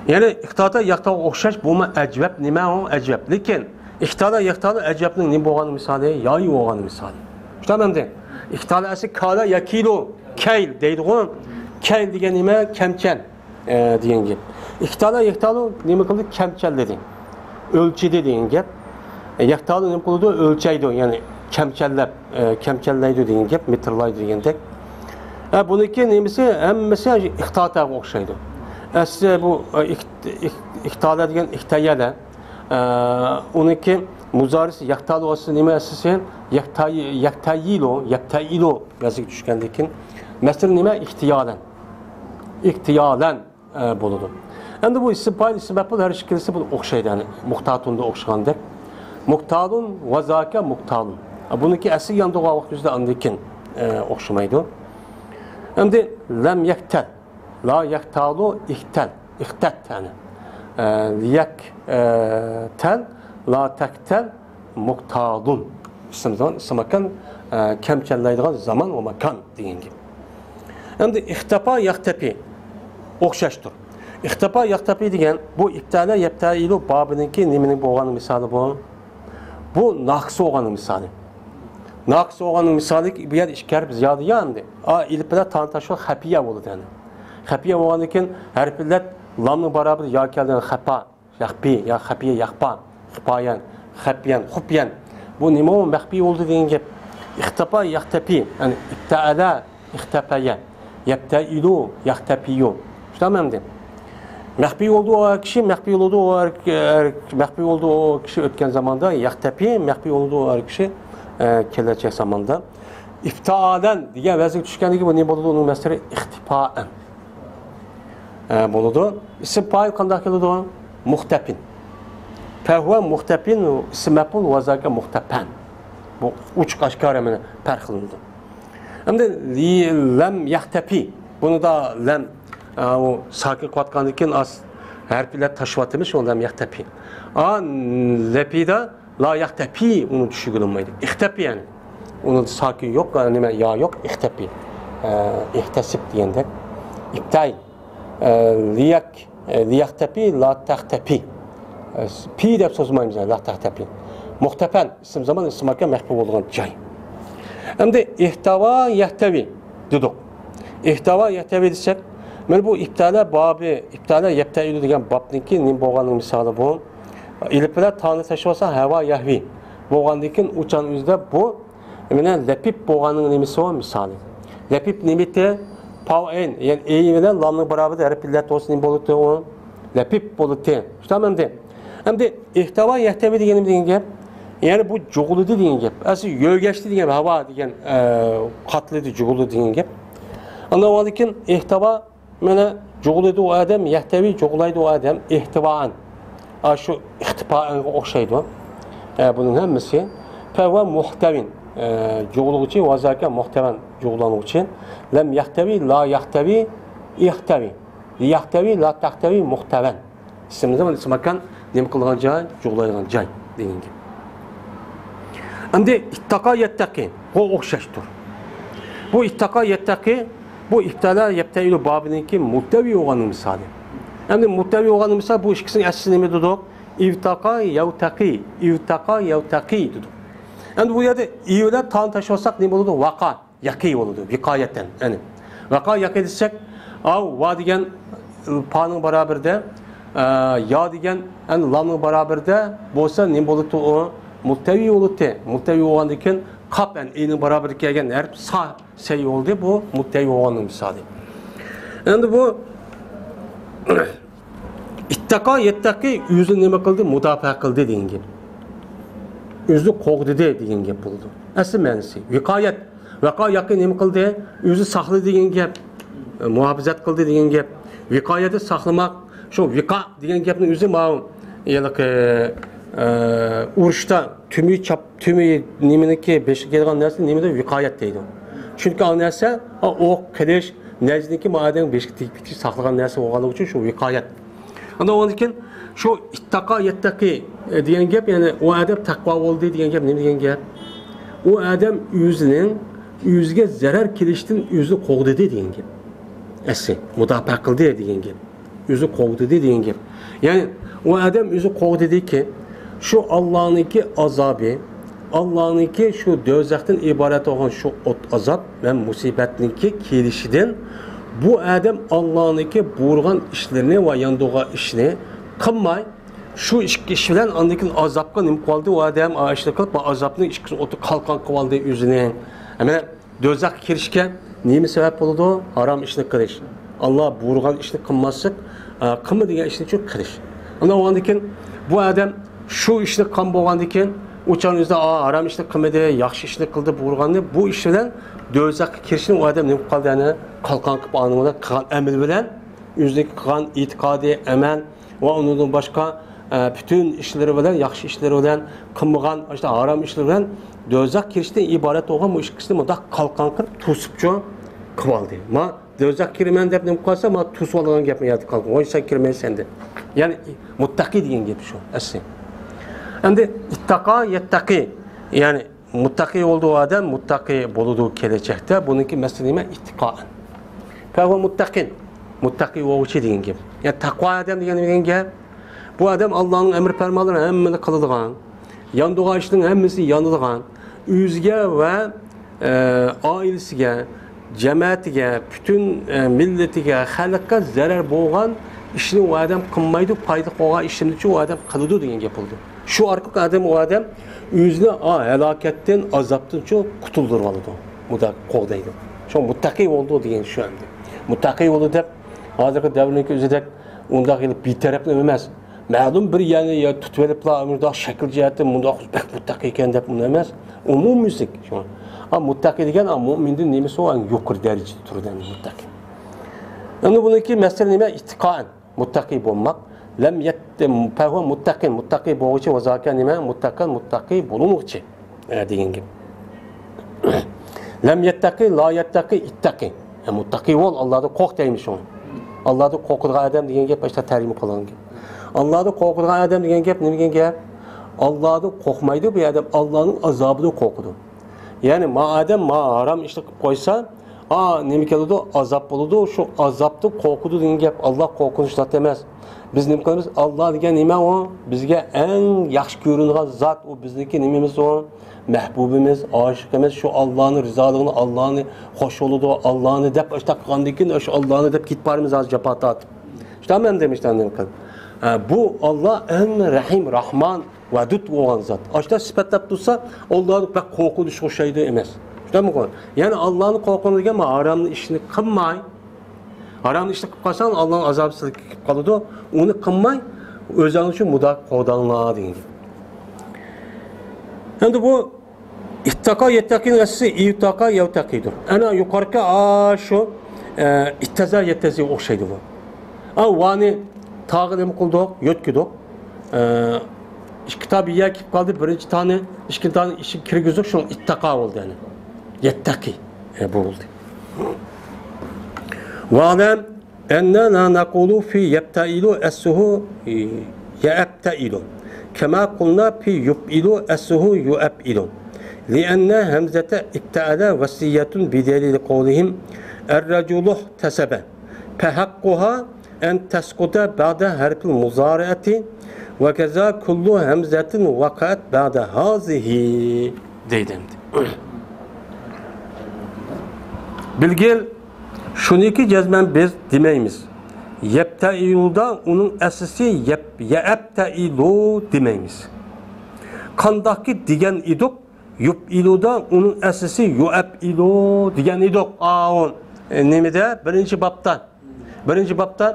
يەنى ئىقتادا يەكتاغا ئوخشاش، بۇمۇ ئەجۋەب. نېمە ئۇ ئەجۋەب؟ لېكىن ئىكتالە، يەكتالە ئەجەبنىڭ نېمە بولغان مىسالى؟ يايى بولغان مىسالى. شۇنداقمۇ ئەمدى؟ ئىكتالە ئەسلى كالە يەكىلۇ، كەيل دەيدىغۇ. كەيل دېگەن نېمە؟ كەمچەل، ئە، دېگەن گەپ. ئىكتالە، يەكتالە نېمە قىلدى؟ كەمچەللىدى. ئۆلچىدى دېگەن گەپ. ئە، يەكتالە نېمە قىلىدۇ؟ ئۆلچەيدۇ، يەنى كەمچەللەپ، ئە، كەمچەللەيدۇ دېگەن گەپ، مېتىرلايدۇ دېگەندەك. ئە، بۇنىڭكى نېمىسى؟ ھەممىسى ئىختاتاغا ئوخشايدۇ. ئەسلى بۇ، ئە، ئىكت-، ئىك-، ئىكتالە دېگەن ئىكتەيەلە. ئە، ئۇنىڭكى مۇزارىسى يەكتالۇ ئەسلى نېمە ئەسلىسى؟ يەكتاي-، يەكتەيىلۇ، يەكتەيىلۇ ۋەزنگە چۈشكەندىن كېيىن مەسدىرى نېمە؟ ئىختىيالەن. ئىختىيالەن، ئە، بولىدۇ. ئەمدى بۇ ئىسىم پائىل، ئىسىم مەپئۇل ھەر ئىككىلىسى بۇ ئوخشايدۇ، يەنى مۇختاتۇندا ئوخشىغاندەك. مۇختالۇن ۋە زاكە مۇختالۇن. ئە، بۇنىڭكى ئەسلى ياندۇرغان ۋاقتى يۈزىدە ئاندىن كېيىن، ئە، ئوخشىمايدۇ. ئەمدى لەم يەكتەل. لا يەكتالۇ ئىختەل، ئىختەت، يەنى. ئە، يەك، ئە، تەل، لا تەكتەل، مۇختالۇن. ئىسىم زامان، ئىسىم ماكان، ئە، كەمچەللەيدىغان زامان ۋە ماكان دېگەن گەپ. ئەمدى ئىختەپا يەختەپى ئوخشاشتۇر. ئىختەپا يەختەپى دېگەن بۇ ئىپتەلە يەپتەئىلۇ بابىنىڭكى نېمىنىڭ بولغان مىسالى بۇ؟ بۇ ناقىس بولغاننىڭ مىسالى. ناقىس بولغاننىڭ مىسالى، بۇ يەردە ئىككى ھەرپ زىيادە يا ئەمدى. ئا، ئېلىپ بىلەن تانى تاشلىغان خەپىيە بولىدۇ يەنى. خەپىيە بولغاندىن كېيىن ھەرپلەر لامنىڭ باراۋىرى يا كەلگەن خەپا، يەخپى، يا خەپىيە، يەخپا، خىپايەن، خەپيەن، خۇپيەن. بۇ نېمە ئۇ؟ مەخپىي بولدى دېگەن گەپ. ئىختەپا يەختەپى، يەنى ئىپتەئەلە ئىختەپەيە، يەپتەئىلۇ يەختەپىيۇ. شۇنداقمۇ ئەمدى؟ مەخپىي بولدى ئۇ ھەر كىشى، مەخپىي بولدى ئۇ ھەر، ھەر، مەخپىي بولدى ئۇ كىشى ئۆتكەن زاماندا، يەختەپى، مەخپىي بولدى ئۇ ھەر كىشى، ئە، كېلەچەك زاماندا. ئىپتائەلەن دېگەن ۋەزىنگە چۈشكەندىن كېيىن بۇ نېمە بولىدۇ؟ ئۇنىڭ مەسدىرى ئىختىپائەن. ئە، بولىدۇ. ئىسىم پائىل قانداق كېلىدۇ؟ مۇختەپىن. فەھۇۋە مۇختەپىن، ئىسىم مەپئۇل، ۋە زاكە مۇختەپەن. بۇ ئوچۇق ئاشكارا مانا پەرقلىنىدۇ. ئەمدى لى-، لەم يەختەپى. بۇنىدا لەم، ئە، ئۇ ساكىن قىلىۋاتقاندىن كېيىن ئاز ھەرپلەر تاشلىۋاتىمىز، شۇ لەم يەختەپى. ئا، لەپىدا لا يەختەپى، ئۇنى چۈشۈرگىلى بولمايدۇ. ئىختەپى يەنى. ئۇنىڭدا ساكىن يوق، نېمە، يا يوق، ئىختەپى. ئە، ئىختەسىپ دېگەندەك. ئىپتاي. ئە، لىيەك، ئە، لىيەختەپى، لا تەختەپى. ئە، پى دەپ سوزمايمىز، لا تەختەپى. مۇختەپەن، ئىسىم زامان، ئىسىم ماكان مەخپىي بولىدىغان جاي. ئەمدى ئىھتاۋا يەھتەۋى دېدۇق. ئىھتاۋا يەھتەۋى دېسەك، مانا بۇ ئىپتالە بابى، ئىپتالە يەپتەئىلۇ دېگەن بابنىڭكى نېمە بولغاننىڭ مىسالى بۇ. ئېلىپ بىلەن تانى تاشلىۋالسا، ھەۋا يەھۋى بولغاندىن كېيىن ئۇچان ئۆزىدە بۇ مانا لەپىپ بولغاننىڭ نېمىسى بۇ؟ مىسالى. لەپىپ نېمىتى؟ پاۋ ئەين، يەنى ئەي بىلەن لامنىڭ باراۋىرىدە ھەرپ ئىللەت بولسا نېمە بولىدۇ ئۇ؟ لەپىپ بولىدۇ. شۇنداقمۇ ئەمدى؟ ئەمدى ئىھتاۋا يەھتەۋى دېگىنىم دېگەن گەپ. يەنى بۇ جۇغلىدى دېگەن گەپ. ئەسلى يۆگەشتى دېگەن گەپ، ھاۋا دېگەن، ئە، قاتلىدى، جۇغلىدى دېگەن گەپ. ئاندىن ئاندىن كېيىن ئىھتاۋا مانا جۇغلىدى ئۇ ئادەم، يەھتەۋى جۇغلايدۇ ئۇ ئادەم، ئىھتىۋائەن. ئاشۇ ئىختىپائەنگە ئوخشايدۇ. ئە، بۇنىڭ ھەممىسى. فەھۇۋە مۇھتەۋىن، ئە، جۇغلىغۇچى، ۋە زاكە مۇھتەۋەن، جۇغلانغۇچى. لەم يەھتەۋى، لا يەھتەۋى، ئىھتەۋى. لىيەھتەۋى، لا تەھتەۋى، مۇھتەۋەن. ئىسىم زامان، ئىسىم ماكان، نېمە قىلىدىغان جاي؟ جۇغلايدىغان جاي دېگەن گەپ. ئەمدى ئىتتاقا يەتتەقى، بۇ ئوخشاشتۇر. بۇ ئىتتاقا يەتتەقى، بۇ ئىپتالە يەپتەئىلۇ بابىنىڭكى مۇلتەۋى بولغاننىڭ مىسالى. ئەمدى مۇلتەۋى بولغاننىڭ مىسالى، بۇ ئىككىسىنىڭ ئەسلى نېمە دېدۇق؟ ئىۋتاقا يەۋتەقى، ئىۋتاقا يەۋتەقى دېدۇق. ئەمدى بۇ يەردە ئى بىلەن تانى تاشلىۋالساق نېمە بولىدۇ؟ ۋاقا. يەقى بولىدۇ، ۋىقايەتەن، يەنى. ۋەقا يەقى دېسەك، ئاۋ، ۋا دېگەن پانىڭ باراۋىرىدە، ئە، يا دېگەن، يەنى لامنىڭ باراۋىرىدە بولسا نېمە بولىدۇ ئۇ؟ مۇلتەۋى بولىدۇ. مۇلتەۋى بولغاندىن كېيىن قاپ، يەنى ئىنىڭ باراۋىرىدە كەلگەن ھەرپ سا، سەي بولدى، بۇ مۇلتەۋى بولغاننىڭ مىسالى. ئەمدى بۇ ئىتتەقا يەتتەقى ئۆزىنى نېمە قىلدى؟ مۇداپىئە قىلدى دېگەن گەپ. ئۆزىنى قوغدىدى دېگەن گەپ بولىدۇ. ئەسلى مەنىسى. ۋىقايەت. ۋەقا يەقى نېمە قىلدى؟ ئۆزى ساقلىدى دېگەن گەپ. مۇھاپىزەت قىلدى دېگەن گەپ. ۋىقايەتنى ساقلىماق. شۇ ۋىقا دېگەن گەپنى ئۆزى ماۋۇ ھېلىقى، ئە، ئۇرۇشتا تۈمى چاپ، تۈمى نېمىنىڭكى بېشىغا كېلىدىغان نەرسە نېمىدۇ؟ ۋىقايەت دەيدۇ. چۈنكى ئۇ نەرسە، ئۇ ئوق، قىلىچ، نەيزىنىڭكى مۇ ئادەمگە بېشىغا تېگىپ كېتىش ساقلىغان نەرسە بولغانلىقى ئۈچۈن شۇ ۋىقايەت. ئاندىن ئۇنىڭدىن كېيىن شۇ ئىتتاقا يەتتەقى، ئە، دېگەن گەپ، يەنى ئۇ ئادەم تەقۋا بولدى دېگەن گەپ نېمە دېگەن گەپ؟ ئۇ ئادەم ئۆزىنىڭ ئۆزىگە زەرەر كېلىشتىن ئۆزىنى قوغدىدى دېگەن گەپ. ئەسلى مۇداپىئە قىلدى دېگەن گەپ. ئۆزى قوغدىدى دېگەن گەپ. يەنى ئۇ ئادەم ئۆزى قوغدىدىكى، شۇ ئاللانىڭكى ئازابى، ئاللانىڭكى شۇ دوزاختىن ئىبارەت بولغان شۇ ئوت ئازاب ۋە مۇسىبەتنىڭكى كېلىشىدىن بۇ ئادەم ئاللانىڭكى بۇيرۇغان ئىشلىرىنى ۋە ياندۇرغان ئىشنى قىلماي، شۇ ئىككى ئىش بىلەن ئاندىن كېيىن ئازابقا نېمە قىلىۋالدى ئۇ ئادەم؟ ئا، ئىشنى قىلىپ، ئازابنىڭ ئىككىسىنى ئوتى قالقان قىلىۋالدى ئۆزىنى. مانا دوزاخقا كىرىشكە نېمە سەۋەب بولىدۇ؟ ھارام ئىشنى قىلىش. ئاللا بۇيرۇغان ئىشنى قىلماسلىق، ئا، قىلما دېگەن ئىشنى شۇ قىلىش. ئاندىن كېيىن بۇ ئادەم شۇ ئىشنى قىلغان بولغاندىن كېيىن، ئۇ چاغنىڭ ئۆزىدە، ئا، ھارام ئىشنى قىلمىدى، ياخشى ئىشنى قىلدى، بۇيرۇغاننى، بۇ ئىش بىلەن دوزاخقا كىرىشنى ئۇ ئادەم نېمە قىلىپ قالدى؟ يەنى قالقان قىلىپ، ئانىڭ بىلەن قىلغان ئەمىلى بىلەن، ئۆزىنىڭ قىلغان ئېتىقادى، ئەمەل، ۋە ئۇنىڭدىن باشقا، ئە، پۈتۈن ئىشلىرى بىلەن، ياخشى ئىشلىرى بىلەن، قىلمىغان ئاشۇنداق ھارام ئىشلىرى بىلەن دوزاخ كىرىشتىن ئىبارەت بولغان بۇ ئىككىسىنى مۇنداق قالقان قىلىپ توسۇپچۇ قىلىۋالدى. ما دوزاخ كىرىمەن دەپ نېمە قىلسا، ما توسۇۋالغان گەپنى يەردە قالقان. ۋاي، سەن كىرمەيسەن دەپ. يەنى مۇتتەقى دېگەن گەپ شۇ ئەسلى. ئەمدى ئىتتەقا يەتتەقى، يەنى مۇتتەقى بولدى ئۇ ئادەم، مۇتتەقى بولىدۇ كېلەچەكتە. بۇنىڭكى مەسىلە نېمە؟ ئىتتىقائەن. فەھۇۋە مۇتتەقىن. مۇتتەقى بولغۇچى دېگەن گەپ. يەنى تەقۋا ئادەم دېگەن نېمە دېگەن گەپ؟ بۇ ئادەم ئاللانىڭ ئەمر پەرمانلىرىنى ھەممىنى قىلىدىغان، ياندۇرغان ئىشنىڭ ھەممىسىنى يانىدىغان، ئۆزىگە ۋە، ئە، ئائىلىسىگە، جەمەتىگە، پۈتۈن، ئە، مىللىتىگە، خەلققە زەرەر بولغان ئىشنى ئۇ ئادەم قىلمايدۇ، پايدا بولغان ئىشنىچۇ ئۇ ئادەم قىلىدۇ دېگەن گەپ بولىدۇ. شۇ ئارقىلىق ئادەم، ئۇ ئادەم ئۆزىنى، ئا، ھالاكەتتىن، ئازابتىنچۇ قۇتۇلدۇرۇۋالىدۇ. مۇنداق قوغدايدۇ. شۇ مۇتتەقى بولدى دېگەن شۇ ئەمدى. مۇتتەقى بولدى دەپ، ھازىرقى دەۋرنىڭكى ئۆزىدەك ئۇنداق بىتەرەپلىمە ئەمەس. مەلۇم بىر يەرنى يا تۇتۇۋېلىپلا، مۇنداق شەكىل جەھەتتىن مۇنداق بەك مۇتتەقى ئىكەن دەپ ئۇنداق ئەمەس. ئومۇميۈزلۈك شۇڭا. ئا، مۇتتەقى دېگەن، ئا، مۆمىندىن نېمىسى ئۇ؟ ئەڭ يۇقىرى دەرىجىدە تۇرىدۇ ئەمدى مۇتتەقى. ئەمدى بۇنىڭكى مەسىلە نېمە؟ ئىتتىقائەن. مۇتتەقى بولماق. لەم يەتتە، فەھۇۋە مۇتتەقىن، مۇتتەقى بولغۇچى، ۋە زاكە نېمە؟ مۇتتەقەن، مۇتتەقى بولۇنغۇچى، ئە، دېگەن گەپ. لەم يەتتەقى، لا يەتتەقى، ئىتتەقى. ئە، مۇتتەقى بول، ئاللادىن قورق دەيمىز شۇڭا. ئاللادىن قورقىدىغان ئادەم دېگەن گەپ باشتا تەرجىمە قىلغان گەپ. ئاللادىن قورقىدىغان ئادەم دېگەن گەپ نېمە دېگەن گەپ؟ ئاللادىن قورقمايدۇ بۇ ئادەم، ئاللانىڭ ئازابىدىن قورقىدۇ. يەنى ما ئادەم ما ھارام ئىشنى قىلىپ قويسا، ئا، نېمە كېلىدۇ؟ ئازاب بولىدۇ. شۇ ئازابتىن قورقىدۇ دېگەن گەپ. ئاللا قورقۇنچ زات ئەمەس. بىز نېمە قىلىمىز؟ ئاللا دېگەن نېمە ئۇ؟ بىزگە ئەڭ ياخشى كۆرۈنىدىغان زات ئۇ. بىزنىڭكى نېمىمىز ئۇ؟ مەھبۇبىمىز، ئاشىقىمىز. شۇ ئاللانىڭ رىزالىقىنى، ئاللانى خوش بولىدۇ، ئاللانى دەپ ئاشۇنداق قىلغاندىن كېيىن، شۇ ئاللانى دەپ كېتىپ بارىمىز ھازىر جاپا تارتىپ. شۇنداقمۇ ئەمدى؟ مۇشۇنداق نېمە قىلىپ؟ ھە، بۇ ئاللا ئەڭ رەھىم، راھمان، ۋەدۇد بولغان زات. ئاشۇنداق سۈپەتلەپ تۇرسا، ئاللا بەك قورقۇنچلۇق ئوخشايدۇ ئەمەس. شۇنداقمۇ؟ يەنى ئاللانى قورقۇڭ دېگەن، ھارام ئىشنى قىلماي. ھارام ئىشنى قىلىپ قالساڭ، ئاللانىڭ ئازابى سىلىگە كېلىپ قالىدۇ. ئۇنى قىلماي، ئۆزۈڭنى شۇ مۇداپىئە قوغداڭلار دېگەن گەپ. ئەمدى بۇ ئىتتاقا يەتتەقىنىڭ ئەسلى ئىۋتاقا يەۋتەقىدۇر. ئەنە يۇقىرىقى ئاشۇ، ئە، ئىتتەزا يەتتەزىگە ئوخشايدۇ بۇ. ئا، ۋانى تاغا نېمە قىلدۇق؟ يۆتكىدۇق. ئە، ئىككى تا بىر يەرگە كېلىپ قالدى. بىرىنچى تانى، ئىككىنچى تانى ئىچىگە كىرگۈزدۇق. شۇڭا ئىتتاقا بولدى يەنى. يەتتەقى، ئە، بولدى. ۋەلەم أننا نقول في يبتئل أصله يأبتئل، كما قلنا في يبئل أصله يؤبئل، لأن همزة ابتئل وصلية بدليل قولهم: الرجل احتسب، فحقها أن تسقط بعد حرف المضارعة، وكذا كل همزة وقعت بعد هذه. دەيدۇ ئەمدى. بىلگىل، شۇنىكى جەزمەن بىز دېمەيمىز. يەبتەئىلۇدا ئۇنىڭ ئەسلىسى يەپ-، يەئەبتەئىلۇ دېمەيمىز. قانداقكى دېگەن ئىدۇق، يۇپئىلۇدا ئۇنىڭ ئەسلىسى يۇئەپئىلۇ دېگەن ئىدۇق. ئاۋۇ، ئە، نېمىدە؟ بىرىنچى بابتا. بىرىنچى بابتا،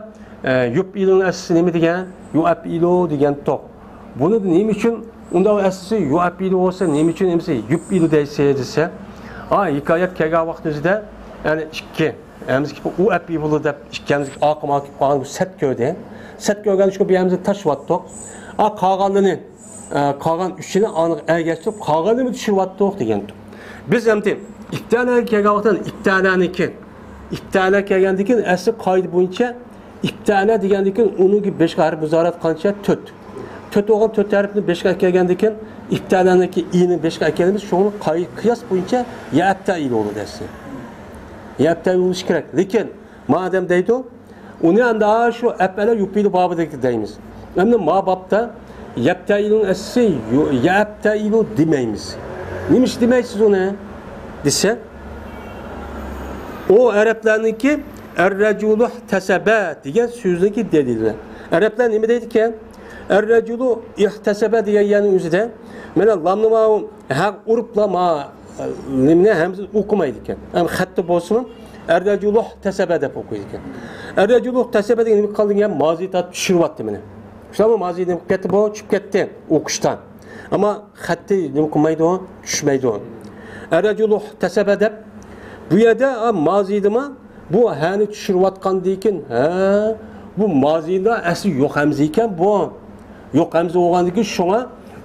ئە، يۇپئىلۇنىڭ ئەسلىسى نېمە دېگەن؟ يۇئەپئىلۇ دېگەن توق. بۇنى نېمە ئۈچۈن ئۇنداق ئەسلىسى يۇئەپئىلۇ بولسا، نېمە ئۈچۈن ئەمىسە يۇپئىلۇ دەيسىز دېسە، ھا، ھېكايەت كەلگەن ۋاقتىمىزدا، يەنى ئىككى، ھەمزىكى ئۇئەپئىلۇ دەپ ئىككى ھەمزىكى ئارقىما كېلىپ قالغان بۇ سەت كۆردى. سەت كۆرگەن ئۈچۈن بۇ ھەمزە تاشلاۋاتتۇق. ئا، قالغانلىرىنى ئە، قالغان ئۈچىنى ئانىغا ئەگەشتۈرۈپ، قالغىنىنى چۈشۈرۈۋاتتۇق دېگەنتۇق. بىز ئەمدى ئىپتەلەگە كەلگەن ۋاقىتتا ئىپتەلەنىڭكى، ئىپتەلە كەلگەندىن كېيىن ئەسلى قائىدە بويىچە ئىپتەلە دېگەندىن كېيىن ئۇنىڭكى بېشىغا ھەرپ مۇزارىئەت قانچە؟ تۆت. تۆت بولغان تۆت ھەرپنى بېشىغا ئەكەلگەندىن كېيىن ئىپتەلەنىڭكى ئىنى بېشىغا ئەكەلمىز. شۇڭا قاي-، قىياس بويىچە يەئەپتەئىلۇ بولىدۇ ئەسلى. يەئەپتەئىلۇ بولۇشى كېرەك. لېكىن مادەم دەيدۇ، ئۇنى ئەمدى شۇ ئەپئەلە يۇپئىلۇ بابىدىكى دەيمىز. ئەمدى ما بابتا يەپتەئىلۇنىڭ ئەسلى يو-، يەئەپتەئىلۇ دېمەيمىز. نېمىش دېمەيسىز ئۇنى؟ دېسە، ئۇ ئەرەبلەرنىڭكى ئەررەجۇلۇ ئىھتەسەبە دېگەن سۆزنىڭكى دەلىلى. ئەرەبلەر نېمە دەيدىكەن؟ ئەررەجۇلۇ ئىھتەسەبە دېگەن يەرنىڭ ئۆزىدە مانا لامنى ماۋۇ ھەق ئۇرۇپلا ما، نېمىنى ھەمزە ئوقۇمايدىكەن. ھەم خەتتە بولسىمۇ ئەررەجۇلۇ ئىھتەسەبە دەپ ئوقۇيدىكەن. ئەررەجۇلۇ ئىھتەسەبە دېگەن نېمە قىلدى دېگەن مازى تارتىپ چۈشۈرۈۋەتتى مېنى. شۇلارمۇ مازى نېمە قىلىپ كەتتى بۇ؟ چۈشۈپ كەتتى ئوقۇشتان. ئەمما خەتتە نېمە قىلمايدۇ، چۈشمەيدۇ. ئەررەجۇلۇ ئىھتەسەبە دەپ بۇ يەردە، ئا، مازىدىمۇ بۇ ھەنى چۈشۈرۈۋاتقاندىن كېيىن، ھە، بۇ مازىدا ئەسلى يوق ھەمزە ئىكەن بۇ. يوق ھەمزە بولغاندىن كېيىن شۇڭا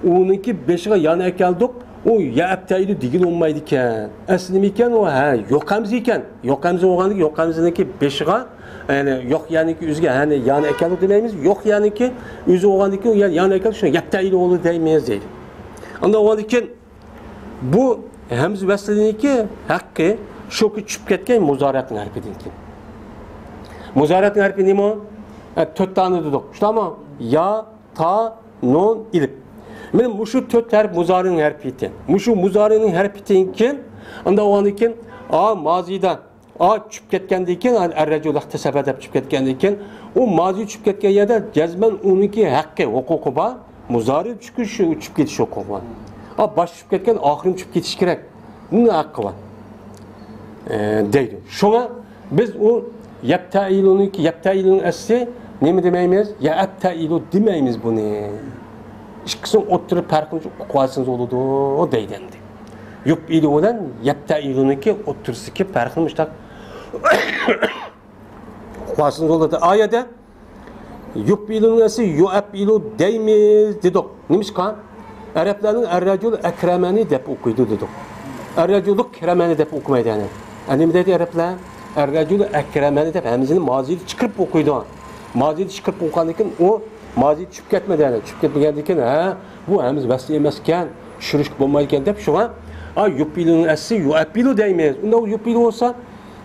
ئۇنىڭكى بېشىغا يانى ئەكەلدۇق، ئۇ يەئەپتەئىلۇ دېگىلى بولمايدىكەن. ئەسلى نېمە ئىكەن ئۇ؟ ھە، يوق ھەمزە ئىكەن. يوق ھەمزە بولغاندىن كېيىن يوق ھەمزىنىڭكى بېشىغا، يەنى يوق يەنىكى ئۆزىگە ھەنى يانى ئەكەلدۇق دېمەيمىز. يوق يەنىكى ئۆزى بولغاندىن كېيىن يەنى يانى ئەكەلدۇق، شۇڭا يەپتەئىلۇ بولدى دەيمىز دەيدۇ. ئاندىن بولغاندىن كېيىن بۇ ھەمزە ۋەسلىنىڭكى ھەققى شۇكى چۈشۈپ كەتكەن مۇزارىئەتنىڭ ھەرپىدىن كېيىن. مۇزارىئەتنىڭ ھەرپى نېمە؟ ھە، تۆت دانە دېدۇق. شۇنداقمۇ؟ يا، تا، نۇن، ئېلىپ. مانا مۇشۇ تۆت ھەرپ مۇزارىئنىڭ ھەرپى ئىكەن. مۇشۇ مۇزارىئنىڭ ھەرپىدىن كېيىن، ئاندىن بولغاندىن كېيىن، ئا، مازىدا، ئا، چۈشۈپ كەتكەندىن كېيىن، ئەررەجۇلۇ ئىھتەسەبە دەپ چۈشۈپ كەتكەندىن كېيىن، ئۇ مازى چۈشۈپ كەتكەن يەردە جەزمەن ئۇنىڭكى ھەققى، ھوقۇقى بار. مۇزارىئ چۈشۈپ كېتىش ھوقۇقى بار. ئا، باش چۈشۈپ كەتكەن، ئاخىرىمۇ چۈشۈپ كېتىشى كېرەك. بۇنىڭ ھەققى بار. ئە، دەيدۇ. شۇڭا بىز ئۇ يەپتەئىلۇنىڭكى، يەپتەئىلۇنىڭ ئەسلى نېمە دېمەيمىز؟ يەئەپتەئىلۇ دېمەيمىز بۇنى. ئىككىسىنىڭ ئوتتۇرا پەرقىنى ئۇقۇۋالسىڭىز بولىدۇ، دەيدۇ ئەمدى. يۇپئىلۇ بىلەن يەپتەئىلۇنىڭكى ئوتتۇرىسىدىكى پەرقنى مۇشۇنداق ئۇقۇۋالسىڭىز بولىدۇ. ئايەتتە يۇپئىلۇنىڭ ئەسلى يۇئەپئىلۇ دەيمىز دېدۇق. نېمىشقا؟ ئەرەبلەرنىڭ ئەررەجۇل ئەكرەمەنى دەپ ئوقۇيدۇ دېدۇق. ئەررەجۇلۇ كىرەمەنى دەپ ئوقۇمايدۇ يەنى. ئە، نېمە دەيدۇ ئەرەبلەر؟ ئەررەجۇل ئەكرەمەنى دەپ ھەمزىنى مازىدا چىقىرىپ ئوقۇيدۇ. مازىدا چىقىرىپ ئوقۇغاندىن كېيىن ئۇ مازىدا چۈشۈپ كەتمىدى يەنى. چۈشۈپ كەتمىگەندىن كېيىن، ھە، بۇ ھەمزە ۋەسلى ئەمەسكەن، چۈشۈرۈشكە بولمايدىكەن دەپ شۇڭا، ئا، يۇپئىلۇنىڭ ئەسلى يۇئەپئىلۇ دەيمىز. ئۇنداق يۇپئىلۇ بولسا،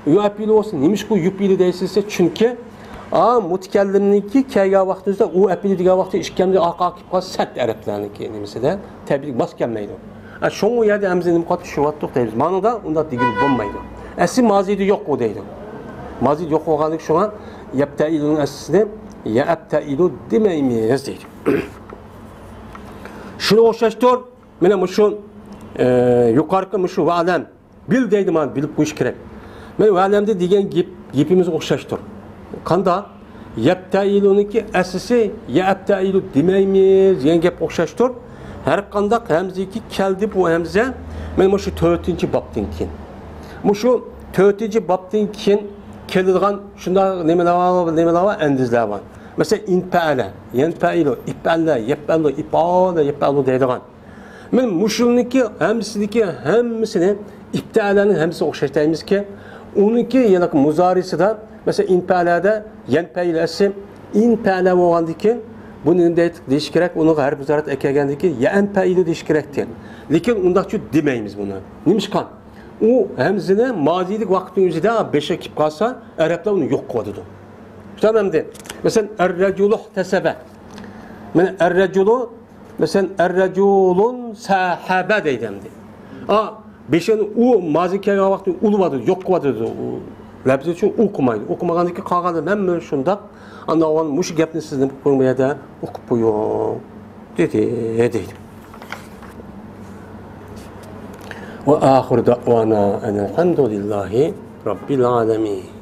يۇئەپئىلۇ بولسا، نېمىشقا يۇپئىلۇ دەيسىز دېسە، چۈنكى، ئا، مۇتەكەللىمنىڭكى كەلگەن ۋاقتىمىزدا ئۇئەپئىلۇ دېگەن ۋاقتى ئىككىمىز ئارقىغا كېلىپ قالسا سەت ئەرەبلەرنىڭكى نېمىسىدە تەبىئىي ماس كەلمەيدۇ. ئا، شۇڭا ئۇ يەردە ھەمزىنى نېمە قىلىپ چۈشۈرۈۋاتتۇق دەيمىز. مانىدا ئۇنداق دېگىلى بولمايدۇ. ئەسلى مازىدا يوق ئۇ دەيدۇ. مازىدا يوق بولغاندىكىن شۇڭا يەپتەئىلۇنىڭ ئەسلىسىنى يەئەپتەئىلۇ دېمەيمىز دەيدۇ. شۇنىڭغا ئوخشاشتۇر. مانا مۇشۇ، ئە، يۇقىرىقى مۇشۇ ۋەئلەم. بىل دەيدۇ، مانا بىلىپ قويۇش كېرەك. مانا ۋەلەمدە دېگەن گېپ، گېپىمىزگە ئوخشاشتۇر. قانداق؟ يەپتەئىلۇنىڭكى ئەسلىسى يەئەپتەئىلۇ دېمەيمىز دېگەن گەپ ئوخشاشتۇر. ھەر قانداق ھەمزىكى كەلدى بۇ ھەمزە، مانا مۇشۇ تۆتىنچى بابتىن كېيىن. مۇشۇ تۆتىنچى بابتىن كېيىن كېلىدىغان شۇنداق نېمىلەر بار، نېمىلەر بار، ئەندىزىلەر بار. مەسىلەن، ئىنپەئەلە، يەنپەئىلۇ، ئىپئەلە، يەپئەلۇ، ئىپئالە، يەپئەلۇ دەيدىغان. مانا مۇشۇنىڭكى ھەممىسىدىكى ھەممىسىنى ئىپتەئەلەنىڭ ھەممىسىگە ئوخشاش دەيمىزكى، ئۇنىڭكى يەنە مۇزارىسىدا، مەسىلەن، ئىنپەئەلەدە يەنپەئىلۇ ئەسلى ئىنپەئەلە بولغاندىكىن بۇنى نېمە دەيدۇ، دېيىش كېرەك، ئۇنىڭغا ھەرپ مۇزارىئەت ئەكەلگەندىن كېيىن يەئەنپەئىلۇ دېيىش كېرەكتى. لېكىن ئۇنداقچۇ دېمەيمىز بۇنى. نېمىشقا؟ ئۇ ھەمزىنى مازىدىكى ۋاقىتنىڭ ئۆزىدە بېشىغا كېلىپ قالسا، ئەرەبلەر ئۇنى يوق قىلىۋاتىدۇ. شۇنداق ئەمدى، مەسىلەن، ئەررەجۇلۇ ئىھتەسەبە. مانا ئەررەجۇلۇ، مەسىلەن، ئەررەجۇلۇن سەھەبە دەيدۇ ئەمدى. ئا، بېشىنى ئۇ مازى كەلگەن ۋاقىتتا ئۇلىۋاتىدۇ، يوق قىلىۋاتىدۇ. ئۇ لەپزى ئۈچۈن ئۇ قىلمايدۇ. ئۇ قىلمىغاندىن كېيىن قالغانلار ھەممە شۇنداق. ئاندىن مۇشۇ گەپنى سىز نېمە قىلىپ قويۇڭ بۇ يەردە؟ ئوقۇپ قويۇڭ. دېدى، دەيدۇ. وآخر دعوانا أن الحمد لله رب العالمين.